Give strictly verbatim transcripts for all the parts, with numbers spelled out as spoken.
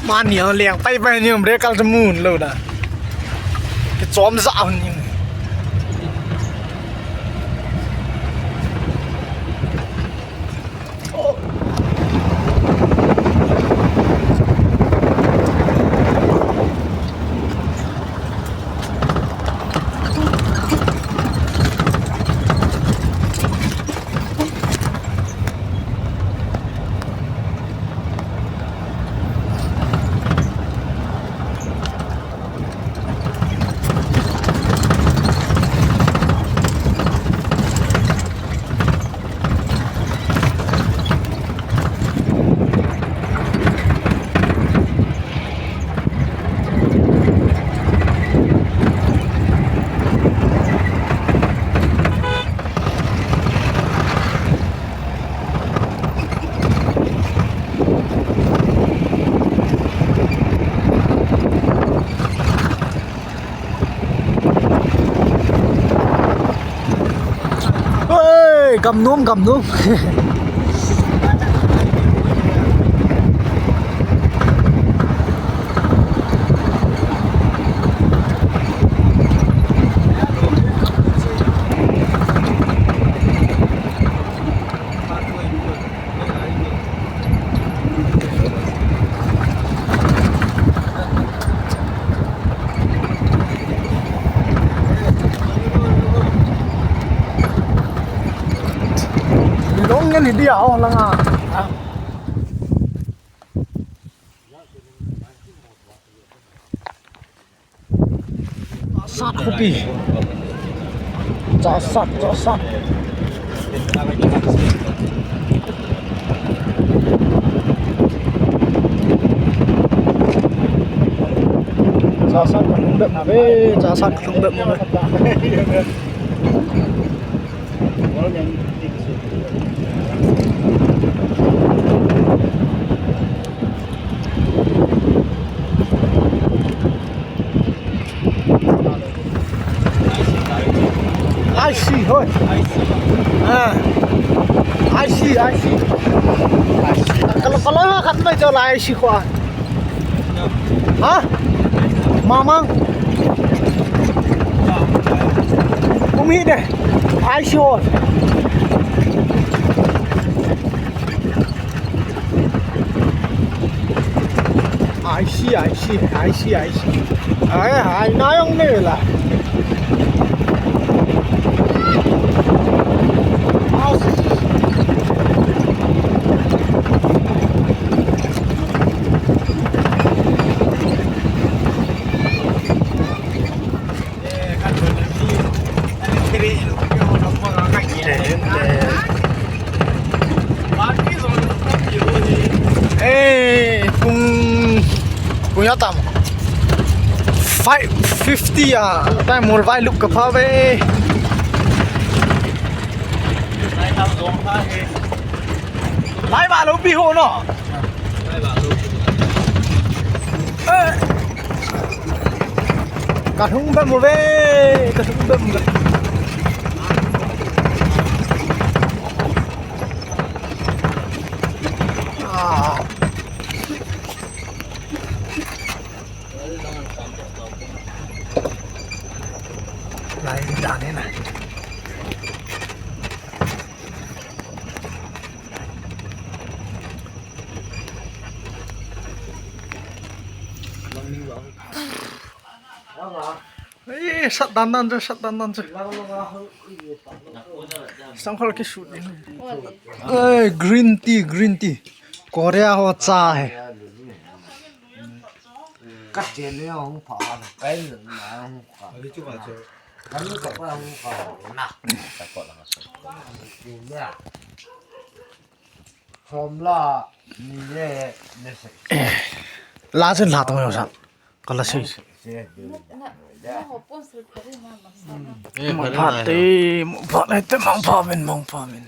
Mani ang liang pai pai ni brake kal jamun lo da. Ke chom za ni. Oi, gamnom, gamnom. Long ngen hi dia ho langa. Sat khopi. Cha sat, cha sat. Cha sat ka lhung bep na ve, cha sat ka lhung bep na ve. I C, hoi. Ah. I C, I C. Kalau, kalau khat mai jo la I C ko. Ha? Mamang. Umi de. I C hoi. I C, I C, I C, I C. Ai, ai, na yong ne la. Eh, pung, pung ya tam. Five fifty ya, tai mol vai luk ka pha ve. Lai ba lo pi ho no. Ka lhung bep mo ve, ka lhung bep mo ve. Ah. Lai dan ni na. Eh, sat dan dan je, sat dan dan je. Sang khol ki shoot ni. Eh, green tea, green tea. Korea ho cha hai. Ka chen ni hung pha na, kai ni na hung pha. Ka ni ka pa hung pha na. Ka ko la ka so. Ni ya. Som la ni le ne se. La chen la tong yo sa. Ka la sei. Mangpha te, mangpha te, mangpha min, mangpha min.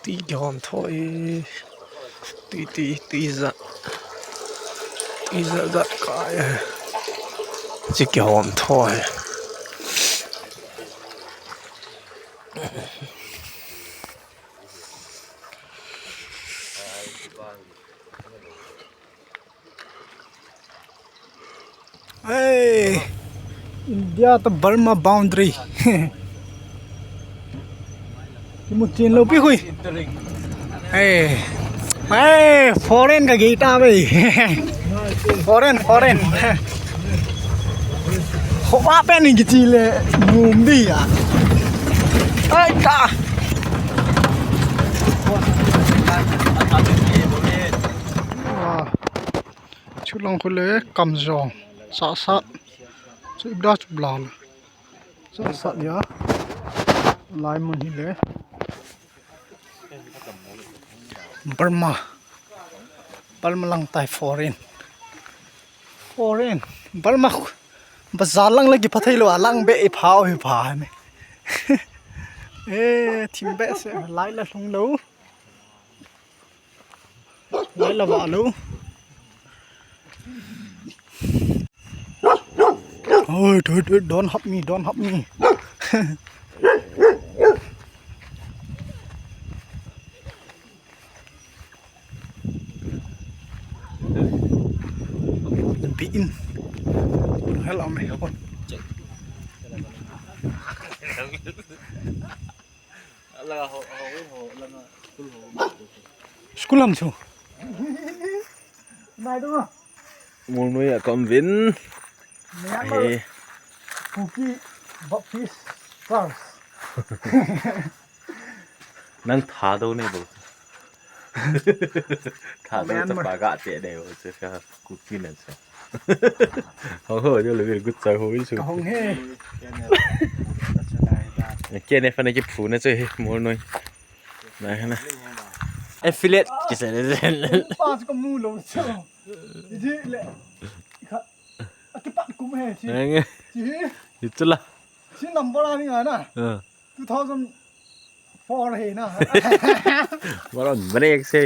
Tui kihom tho e. Tui, tui, tui jat. Tui jat jat kai e. Chi kihom tho e. Hey, India to Burma boundary. Kimu chin lou pi hui. Hey, hey, foreign ka gei ta ve. Foreign, foreign. Ho pa pe ni kichi le mum di ya. Ai ta. Chulang khu le kamjong. Sa sa. Chu ibra chu bla le. Sa sa ya. Lai mun hi le. Burma. Burma lang tai foreign. Foreign. Burma. Bazar lang le kipha thei lou a lang be i phao hi pha ne. Eh, thim be se lai la lhung lou. Lai la va lou. Oi, don't, don't, don't hop me, don't hop me. Be in. Hello, me. School lam chu. Molnoi a ka um uvin. Myanmar Kuki Baptist Church. Nang Thadou nei bou. Thadou chapa ga te nei bou chu ka Kuki na chu. Ho ho, jo le vil gut chai ho isu. Ka hong he. Kei ne fa na kiphuna chu hi Molnoi. Na hi na. Affiliate kisei le. Pa chu ka mu lou chu. Iji le. Kha. Akipat kum he chi. Nge. Chi hi. Itula. Chi number ani nga na. Two thousand four he na. Baron break se.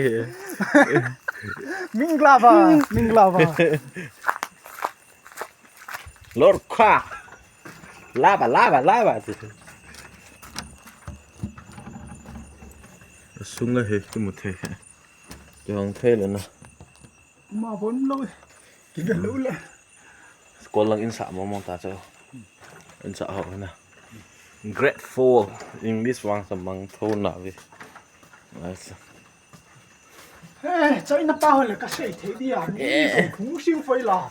Minglava, minglava. Lord Kha. Lava, lava, lava. Sunga he, kimu thei. Kihong thei le na. Ma bon lou. Kiga lou le. School lang insa mo mo ta chu. Insa ho na. Grade four English vang sa mang tho na ve. Nice. Eh, China pa ho le ka sei thei dia. Ni so khu siu foi la.